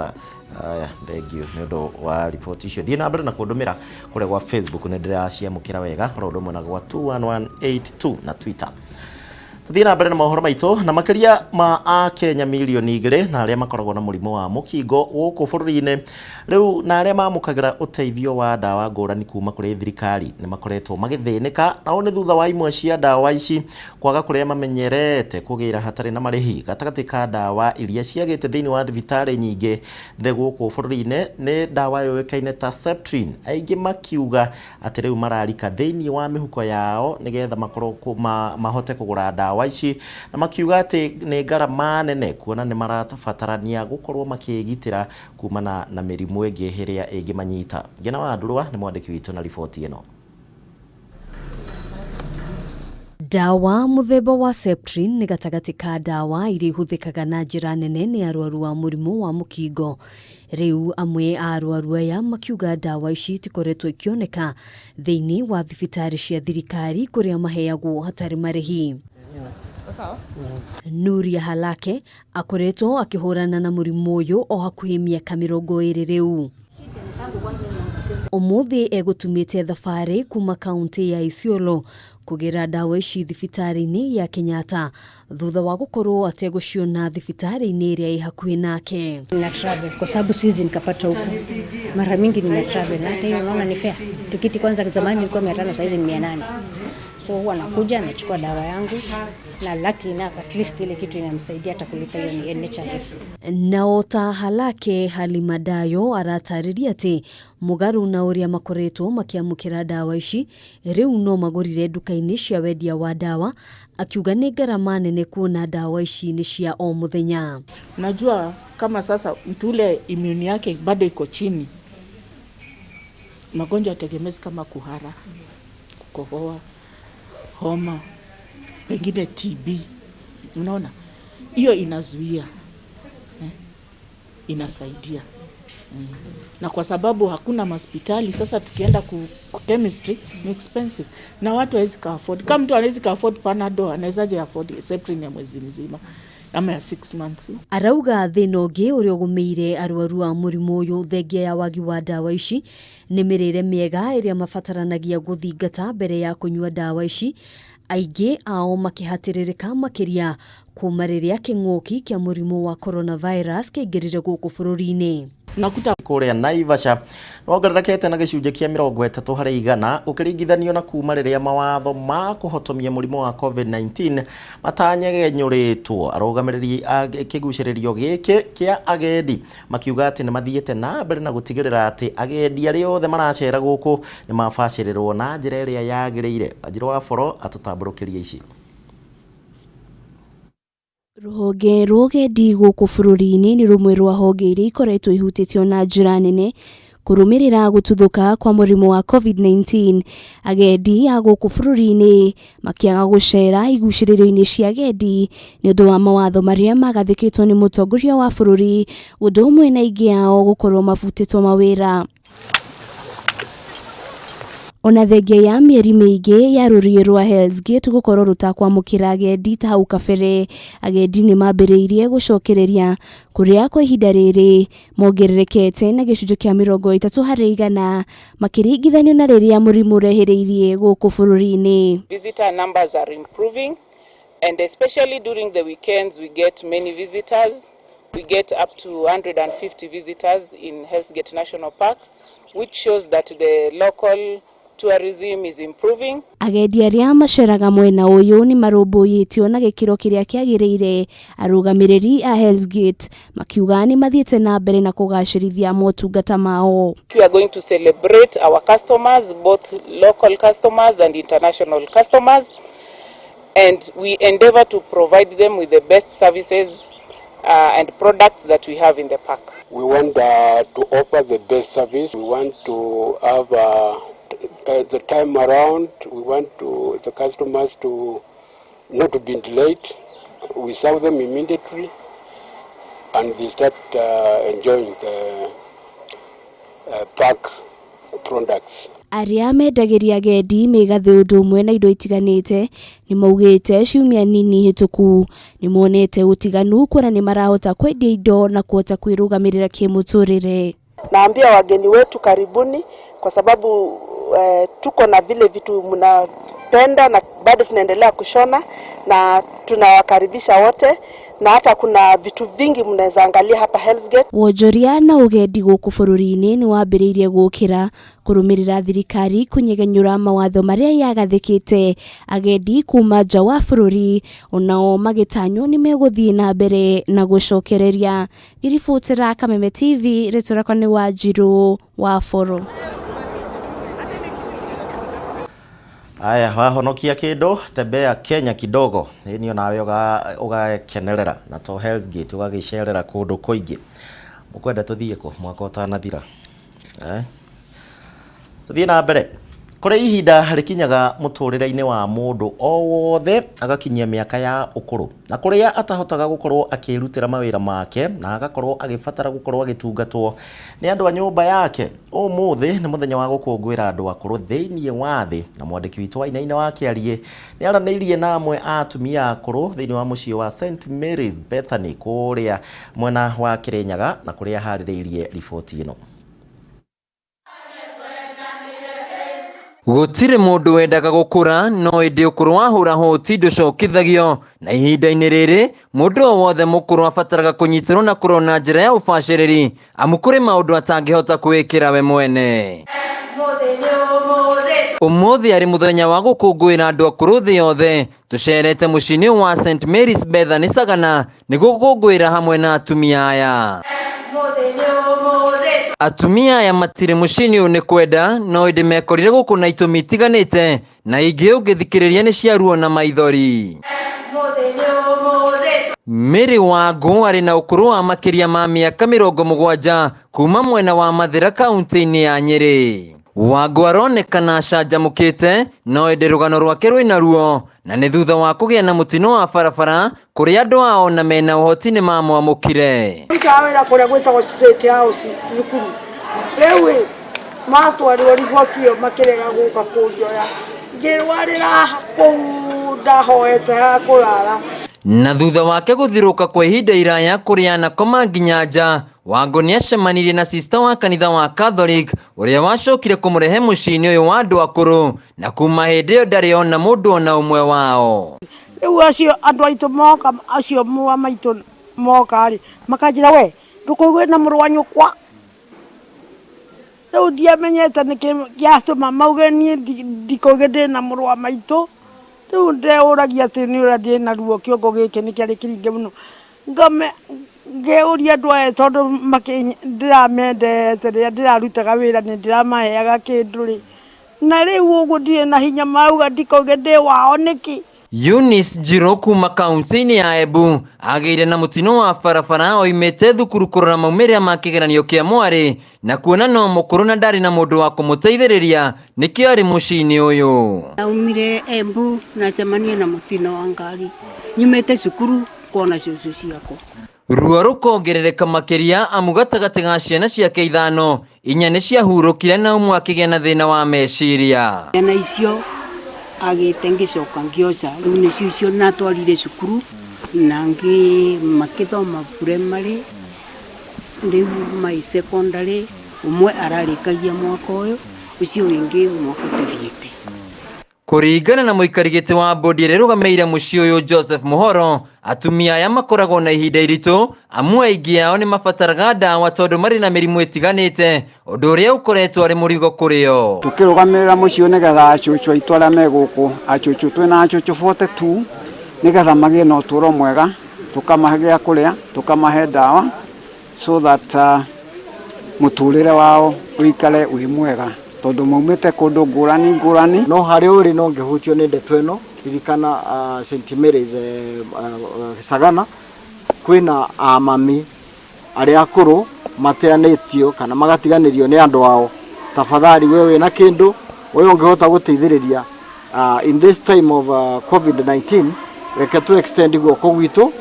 Aya, thank you nĩ ũndũ wa riboti icio. Thiĩ na mbere na kũndũmĩra kũrĩa gwa Facebook, nĩ ndĩraciamũkĩra wega, oro ũndũ ũmwe na gwa 21182 na Twitter. Tũthiĩ na mbere na mohoro maitũ. Na makĩria ma Akenya mirioni 2 na arĩa makoragwo na mũrimũ wa mũkingo gũkũ bũrũri-inĩ rĩu na arĩa mamũkagĩra ũteithio wa ndawa ngũrani kuma kũrĩ thirikari nĩ makoretwo magĩthĩnĩka, na ũũ nĩ thutha wa imwe cia ndawa ici kwaga kũrĩa mamenyerete kũgĩra hatarĩ na marĩhi. Gatagatĩ ka ndawa iria ciagĩte thĩinĩ wa thibitarĩ nyingĩ thĩ gũkũ bũrũri-inĩ nĩ ndawa yũĩkaine ta Septrin, aingĩ makiuga atĩ rĩu mararika thĩinĩ wa mĩhuko yao nĩgetha makorwo mahote kũgũra ndawa ici, na makiuga atĩ nĩ ngarama nene kuona nĩ marabatarania gũkorwo makĩgitĩra kumana na mĩrimũ ĩngĩ ĩrĩa ĩngĩmanyita. Ngena wa Ndurwa nĩ mwandĩki witũ na riboti ĩno. Ndawa mũthemba wa Septrin nĩ gatagatĩ ka ndawa iria ihũthĩkaga na njĩra nene nĩ arwaru a mũrimũ wa mũkingo. Rĩu amwe a arwaru aya makiuga ndawa ici itikoretwo ikĩoneka thĩinĩ wa thibitarĩ cia thirikari kũrĩa maheagwo hatarĩ marĩhi. Nuria Halake akoretwo akĩhũrana na mũrimũ ũyũ o hakuhĩ mĩaka 20 rĩu. Ũmũthĩ egũtumĩte thabarĩ kuma kaunti ya Isiolo kũgĩra ndawa ici thibitarĩ-inĩ ya Kenyatta thutha wa gũkorwo ategũciona thibitarĩ-inĩ ĩrĩa ĩ hakuhĩ nake. Nina travel kwa sababu siwezi nikapata huku. Mara mingi nina travel na hata hiyo unaona ni fair. Tikiti kwanza zamani ilikuwa 500, sasa hivi ni 800. So huwa nakuja nachukua dawa yangu na lucky enough at least ile kitu inamsaidia hata kulipa hiyo ni NHIF. Nao ta Halake Halima Dayo aratarĩria atĩ mũgarũ na ũrĩa makoretwo makĩamũkĩra ndawa ici, rĩu no magũrire nduka-inĩ cia wendia wa ndawa, akiuga nĩ ngarama nene kuona ndawa ici nĩ cia o mũthenya. Najua kama sasa mtu ule immune yake bado iko chini, magonjwa tegemezi kama kuhara, kukohoa, homa, pengine TB, unaona hiyo inazuia inasaidia. Na kwa sababu hakuna hospitali sasa, tukienda ku chemistry ni expensive na watu hawezi ka afford. Kama mtu anawezi ka afford Panadol, anawezaje afford Septrin ya mwezi mzima ama ya 6 months? Arauga thĩna ũngĩ ũrĩa ũgũmĩire arwaru a mũrimũ ũyũ thengia ya wagi wa ndawa ici nĩ mĩrĩre mĩega ĩrĩa mabataranagia gũthingata mbere ya kũnyua ndawa ici, aingĩ ao makĩhatĩrĩrĩka makĩria kuma rĩrĩa kĩng'ũki kĩa mũrimũ wa coronavirus kĩaingĩrire gũkũ bũrũri-inĩ. Unakuta Kũrĩa Naivasha wongererekete na gĩcunjĩ kĩa 30% ũkĩringithanio na kuma rĩrĩa mawatho ma kũhotomia mũrimũ wa COVID-19 matanyegenyũrĩtwo. Arũgamĩrĩri a kĩgucĩrĩrio gĩkĩ kĩa agendi makiuga atĩ nĩ mathiĩte na mbere na gũtigĩrĩra atĩ agendi arĩa othe maracera gũkũ nĩ mabacĩrĩrwo na njĩra ĩrĩa yagĩrĩire. Wanjirũ wa Boro atũtambũrũkĩria ici. Rũhonge rwa ũgendi gũkũ bũrũri-inĩ nĩ rũmwe rwa honge iria ikoretwo ihutĩtio na njĩra nene kũrũmĩrĩra gũtuthũka kwa mũrimũ wa COVID-19, agendi a gũkũ bũrũri-inĩ makĩaga gũcera igucĩrĩrio-inĩ cia agendi nĩ ũndũ wa mawatho marĩa magathĩkĩtwo nĩ mũtongoria wa bũrũri, ũndũ ũmwe na aingĩ ao gũkorwo mabutĩtwo mawĩra. Ona thengia ya mĩeri mĩingĩ ya rũriĩ rwa Hell's Gate gũkorwo rũtakwamũkĩra agendi ta hau kabere, agendi nĩ mambĩrĩirie gũcokereria kũrĩa kwa ihinda rĩrĩ mongererekete na gĩcunjĩ kĩa 30% makĩringithanio na rĩrĩa mũrimũ ũrehĩrĩirie gũkũ bũrũri-inĩ. Visitor numbers are improving, and especially during the weekends we get many visitors. We get up to 150 visitors in Hell's Gate National Park, which shows that the local tourism is improving. Agendi arĩa maceraga mwena ũyũ nĩ marũmbũyĩtio na gĩkĩro kĩrĩa kĩagĩrĩire, arũgamĩrĩri a Hell's Gate makiuga nĩ mathiĩte na mbere na kũgacĩrithia motungata mao. We are going to celebrate our customers, both local customers and international customers, and we endeavor to provide them with the best services and products that we have in the park. We want to offer the best service. We want to have the time around. We want to the customers to not to be delayed. We serve them immediately, and they start enjoying the park products. Arĩa mendagĩria agendi mĩgathĩ ũndũ ũmwe na indo itiganĩte nĩ maugĩte ciumia nini hĩtũku nĩ monete ũtiganu kuona nĩ marahota kwendia indo na kuhota kwĩrũgamĩrĩra kĩmũtũrĩre. Naambia wageni wetu karibuni, kwa sababu tuko na vile vitu mnapenda na bado tunaendelea kushona na tunawakaribisha wote, na hata kuna vitu vingi mnaweza angalia hapa Hell's Gate. Wonjoria na ũgendi gũkũ bũrũri-inĩ nĩ wambĩrĩirie gũkĩra kũrũmĩrĩra thirikari kũnyegenyũra mawatho marĩa yagathĩkĩte agendi kuma nja wa bũrũri onao magĩtanywo nĩ megũthiĩ na mbere na gũcokereria. Ngĩribotera Kameme TV, rĩtwa rĩakwa nĩ Wanjirũ wa Boro. Aya, wahonokia kindu tembea Kenya kidogo ĩni onawe ũgakenerera na to Hell's Gate ũgagĩcerera kũndũ kũingĩ. Mũkwenda tũthiĩ kũ mwaka ũtanathira, eh? Tũthiĩ na mbere. Kũrĩ ihinda rĩkinyaga mũtũrĩre-inĩ wa mũndũ o wothe agakinyia mĩaka ya ũkũrũ na kũrĩa atahotaga gũkorwo akĩrutĩra mawĩra make na agakorwo agĩbatara gũkorwo agĩtungatwo nĩ andũ a nyũmba yake. Ũmũthĩ nĩ mũthenya wa gũkũngũĩra andũ akũrũ thĩinĩ wa thĩ, na mwandĩki witũ wa Wainaina wa Kĩariĩ nĩ aranĩirie na amwe a atumia akũrũ thĩinĩ wa mũciĩ wa St Mary's Bethany kũrĩa mwena wa Kĩrĩnyaga na kũrĩa aharĩrĩirie riboti ĩno. Gũtirĩ mũndũ wendaga gũkũra, no ĩndĩ ũkũrũ wahũra hũti ndũcokithagio, na ihinda-inĩ rĩrĩ mũndũ o wothe mũkũrũ abataraga kũnyitĩrwo na kũrorwo na njĩra ya ũbacĩrĩri, amu kũrĩ maũndũ atangĩhota kwĩĩkĩra we mwene. Ũmũthĩ arĩ mũthenya wa gũkũngũĩra andũ akũrũ thĩ yothe, tũcerete mũciĩ-inĩ wa St Mary's Bethany Sagana nĩguo gũkũngũĩra hamwe na atumia aya. Atumia aya matirĩ mũciĩ-inĩ ũyũ nĩ kwenda, no ĩndĩ mekorire gũkũ na itũmi itiganĩte, na ingĩ ũngĩthikĩrĩria nĩ cia ruo na maithori. Mary Wangũ arĩ na ũkũrũ wa makĩria ma mĩaka 70 kuma mwena wa Mathĩra kaunti-inĩ ya Nyĩrĩ. Wangũ aronekana acanjamũkĩte, no ĩndĩ rũgano rwake rwĩna ruo, na nĩ thutha wa kũgĩa na mũtino wa barabara kũrĩa andũ ao na mena ũhoti nĩ mamwamũkire. Ndutaga wĩra kũrĩa gwĩtagwo State House thukuru. Rĩu ĩ matwarirwo riboti ĩyo makĩrega gũka kũnjoya, ngĩrwarĩra kũu ndahoete ha kũrara. Na thutha wake gũthirũka kwa ihinda iraya kũrĩa anakoma nginya nja, Wangũ nĩ acemanirie na sista wa kanitha wa Catholic ũrĩa wacokire kũmũrehe mũciĩ-inĩ ũyũ wa andũ akũrũ, na kuma hĩndĩ ĩyo ndarĩ ona mũndũ ona ũmwe wao. Rĩu acio andũ aitũ moka, acio mũa maitũ moka rĩ, makanjĩra we ndũkũigue na mũrũ wa nyũkwa. Rĩu ndiamenyete nĩkĩ gĩatũma mauge niĩ ndikauge ndĩna mũrũ wa maitũ. Rĩu ndeũragia atĩ nĩ ũrĩa ndĩna ruo kĩongo gĩkĩ nĩ kĩarĩ kĩringe mũno. Ngĩũria andũ aya tondũ ndĩramendete rĩrĩa ndĩrarutaga wĩra nĩ ndĩramaheaga kĩndũ rĩ, na rĩu ũguo ndirĩ na hinya mauga ndikauge ndĩ wao nĩkĩ. Eunice Njirũ kuma kaunti-inĩ ya Embu agĩire na mũtino wa barabara oimĩte thukuru kũrora maumĩrĩra ma kĩgeranio kĩa mwarĩ, na kuona no mũkũrũ na ndarĩ na mũndũ wa kũmũteithĩrĩria nĩkĩo arĩ mũciĩ-inĩ ũyũ. Naumire Embu nacemania na mũtino wa ngari nyumĩte cukuru kuona cũcũ ciakwa. Ruo rũkongerereka makĩria amu gatagatĩ ga ciana ciake 5, 4 nĩ ciahurũkire na ũmwe akĩgĩa na thĩna wa meciria. Ciana icio agĩte ngĩcoka ngĩoca, rĩu nĩcio icio natwarire cukuru na ngĩ makĩthoma primary, rĩu mai secondary, ũmwe ararĩkagia mwaka ũyũ, ũcio wĩngĩ mwaka ũtũthiĩte. Kũringana na mũikari gĩtĩ wa bodi ĩrĩa ĩrũgamĩrĩire mũciĩ ũyũ Joseph Muhoro, atumia aya makoragwo na ihinda iritũ, amu aingĩ ao nĩ mabataraga ndawa tondũ marĩ na mĩrimũ ĩtiganĩte, ũndũ ũrĩa ũkoretwo arĩ mũrigo kũrĩ o. Tũkĩrũgamĩrĩra mũciĩ ũyũ nĩgetha acũcũ aitũ arĩa me gũkũ, acũcũ twĩna acũcũ 42, nĩgetha magĩe na ũtũũro mwega, tũkamahe gĩa kũrĩa, tũkamahe ndawa, so that mũtũrĩre wao ũikare wĩ mwega, tondũ maumĩte kũndũ ngũrani ngũrani. No harĩa ũrĩ no ngĩhutio nĩ ndeto ĩno, ririkana St Mary's Sagana kwĩna amami arĩa akũrũ mateanĩtio kana magatiganĩrio nĩ andũ ao. Tafadhali we wĩna kĩndũ we ũngĩhota gũteithĩrĩria in this time of COVID-19, reke tu extend guoko gwitũ.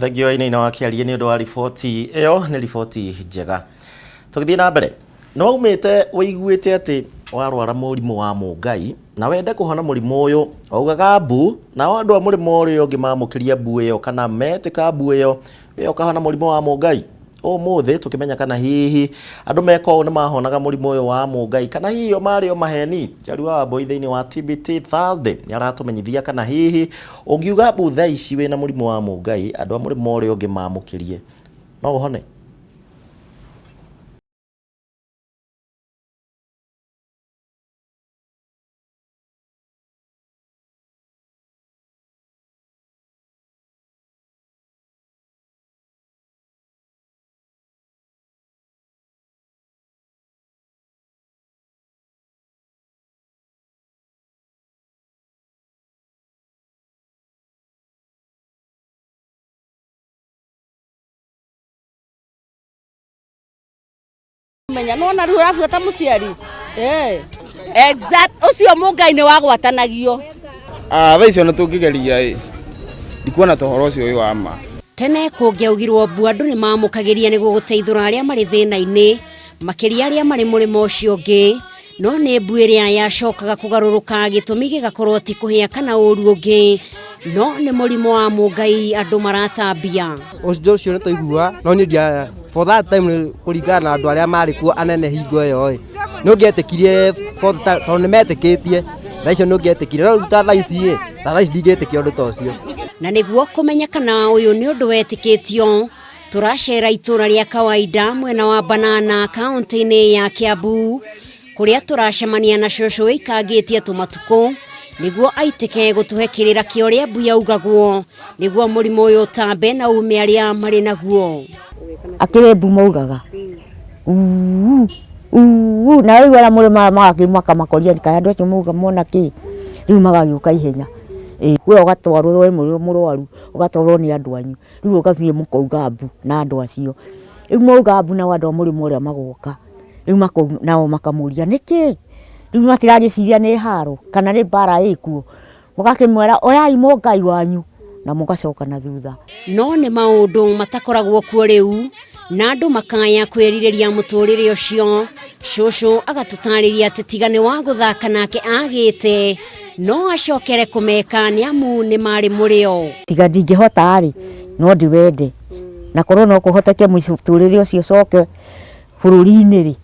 Thengio Wainaina wa Kĩariĩ nĩ ũndũ wa riboti ĩyo, nĩ riboti njega. Tũgĩthiĩ na mbere. Nĩ waumĩte wĩiguĩte atĩ warwara mũrimũ wa mũngai na wende kũhona mũrimũ ũyũ waugaga mbu, nao andũ a mũrĩmo ũrĩa ũngĩ mamũkĩria mbu ĩyo kana metĩka mbu ĩyo we ũkahona mũrimũ wa mũngai. Ũmũthĩ tũkĩmenya kana hihi andũ meka ũũ nĩ mahonaga mũrimũ ũyũ wa mũngai kana hihi o marĩ o maheni. Njeri wa Wambũi thĩinĩ wa TBT Thursday nĩ aratũmenyithia kana hihi ũngiuga mbu thaa ici wĩna mũrimũ wa mũngai andũ a mũrĩmo ũrĩa ũngĩ mamũkĩrie no ũhone. Menya nona rĩu ũrabuata mũciari. Eh. Exact ũcio mũngai nĩ wagwatanagio. Ah, thaa icio ona tũngĩgeria ĩ ndikuona ta ũhoro ũcio wĩ wa ma. Tene kũngĩaugirwo mbu andũ nĩ mamũkagĩria nĩguo gũteithũra arĩa marĩ thĩna-inĩ, makĩria arĩa marĩ mũrĩmo ũcio ũngĩ, no nĩ mbu ĩrĩa yacokaga kũgarũrũka gĩtũmi gĩgakorwo ti kũhĩa kana ũru ũngĩ, no nĩ mũrimũ wa mũngai andũ maratambia. Ũndũ ũcio nĩ twaigua no niĩ ndia for that time nĩ kũringana na andũ arĩa marĩ kuo anene hingo ĩyo ĩ nĩ ũngĩetĩkirie for the time tondũ nĩ metĩkĩtie thaa icio nĩ ũngĩetĩkirie no rĩu ta thaa ici ĩ ta thaa ici ndingĩtĩkia ũndũ ta ũcio. Na nĩguo kũmenya kana ũyũ nĩ ũndũ wetĩkĩtio, tũracera itũra rĩa kawaida mwena wa Banana kaũntĩ-inĩ ya Kiambu kũrĩa tũracemania na cũcũ wĩikangĩtie tũmatukũ nĩguo aitĩke gũtũhe kĩrĩra kĩa ũrĩa mbu yaugagwo nĩguo mũrimũ ũyũ ũtambe na ume arĩa marĩ naguo. Akĩrĩ mbu maugaga uu uu na rĩu arĩa mũrĩ magakĩmaka makoria kaĩ andũ acio mauga mona kĩ rĩu magagĩũka ihenya. We ũgatwarwo we mũrwaru ũgatwarwo nĩ andũ anyu rĩu ũgathiĩ mũkauga mbu na andũ acio rĩu mwauga mbu nao andũ a mũrĩmo ũrĩa magoka rĩu nao makamũria nĩkĩ rĩu matiragĩciria nĩ haro kana nĩ mbara ĩkuo mũgakĩmwĩra oyai mũngai wanyu na mũgacoka na thutha. No nĩ maũndũ matakoragwo kuo rĩu na andũ makaya kwĩrirĩria mũtũrĩre ũcio. Cũcũ agatũtarĩria atĩ tiga nĩ wa gũthaka nake agĩte no acokere kũmeka nĩ amu nĩ marĩ mũrĩo. Tiga ndingĩhota rĩ no ndĩwende na korwo no kũhoteke mũtũrĩre ũcio ũcoke bũrũri-inĩ rĩ.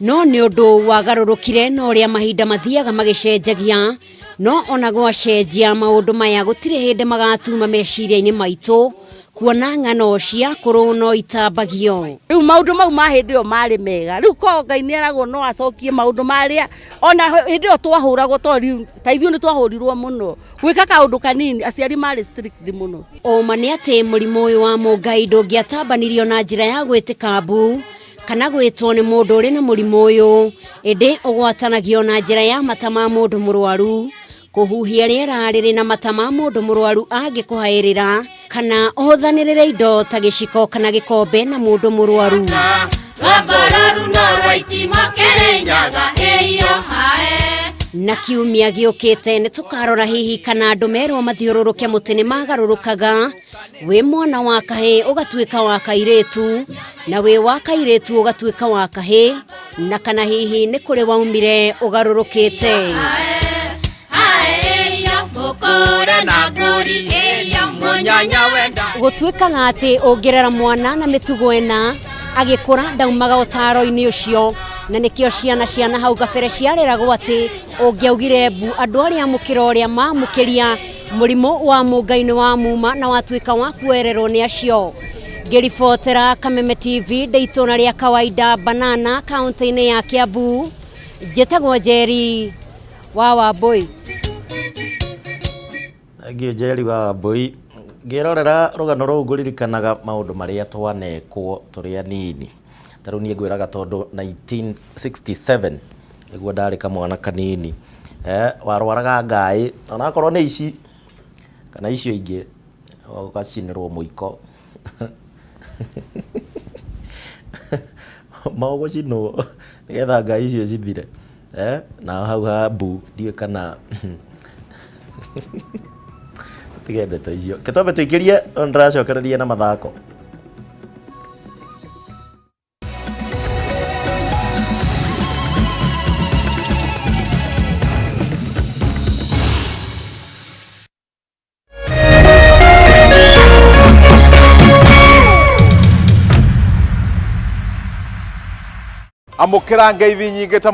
No nĩ ũndũ wagarũrũkire na ũrĩa mahinda mathiaga magĩcenjagia, no ona gwacenjia maũndũ maya gũtirĩ hĩndĩ magatuma meciria-inĩ maitũ kuona ng'ano cia kũrũ no itambagio. Rĩu maũndũ mau ma hĩndĩ ĩyo marĩ mega rĩu ko Ngai nĩ eragwo no acokie maũndũ marĩa ona hĩndĩ ĩyo twahũragwo to rĩu ta ithuĩ nĩ twahũrirwo mũno gwĩka kaũndũ kanini aciari marĩ strict mũno. Ũma nĩ atĩ mũrimũ ũyũ wa mũngai ndũngĩatambanirio na njĩra ya gwĩtĩka mbu kana gwĩtwo nĩ mũndũ ũrĩ na mũrimũ ũyũ, ĩndĩ ũgwatanagio na njĩra ya mata ma mũndũ mũrwaru, kũhuhia rĩera rĩrĩ na mata ma mũndũ mũrwaru angĩkũhaĩrĩra, kana ũhũthanĩrĩre indo ta gĩciko kana gĩkombe na mũndũ mũrwaru. Na kiumia gĩũkĩte nĩ tũkarora hihi kana andũ merwo mathiũrũrũke mũtĩ nĩ magarũrũkaga, wĩ mwana wa kahĩĩ ũgatuĩka wa kairĩtu na wĩ wa kairĩtu ũgatuĩka wa kahĩĩ, na kana hihi nĩ kũrĩ waumire ũgarũrũkĩte. Gũtuĩkaga atĩ ũngĩrera mwana na mĩtugo ĩna agĩkũra ndaumaga ũtaro-inĩ ũcio, na nĩkĩo ciana ciana hau kabere ciareragwo atĩ ũngĩaugire mbu andũ arĩa mũkĩra ũrĩa mamũkĩria mũrimũ wa mũngai nĩ wa muma na watuĩka wa kuoererwo nĩ acio. Ngĩribotera Kameme TV ndĩ itũra rĩa kawaida Banana kaũntĩ-inĩ ya Kiambu, njĩtagwo Njeri wa Wambũi. Thengiũ Njeri wa Wambũi. Ngĩrorera rũgano rũu ngũririkanaga maũndũ marĩa twanekwo tũrĩ anini. Ta rĩu niĩ ngwĩraga tondũ 1967 nĩguo ndarĩ kamwana kanini. Warwaraga ngaĩ onakorwo nĩ ici kana icio ingĩ ũgacinĩrwo mũiko. Maũgũcinwo nĩgetha ngaĩ icio cithire. Na hau ha mbu ndiũĩ kana tũtige ndeto icio. Reke twambe tũikĩrie ndĩracokereria na mathako. Amũkĩra ngeithi nyingĩ ta.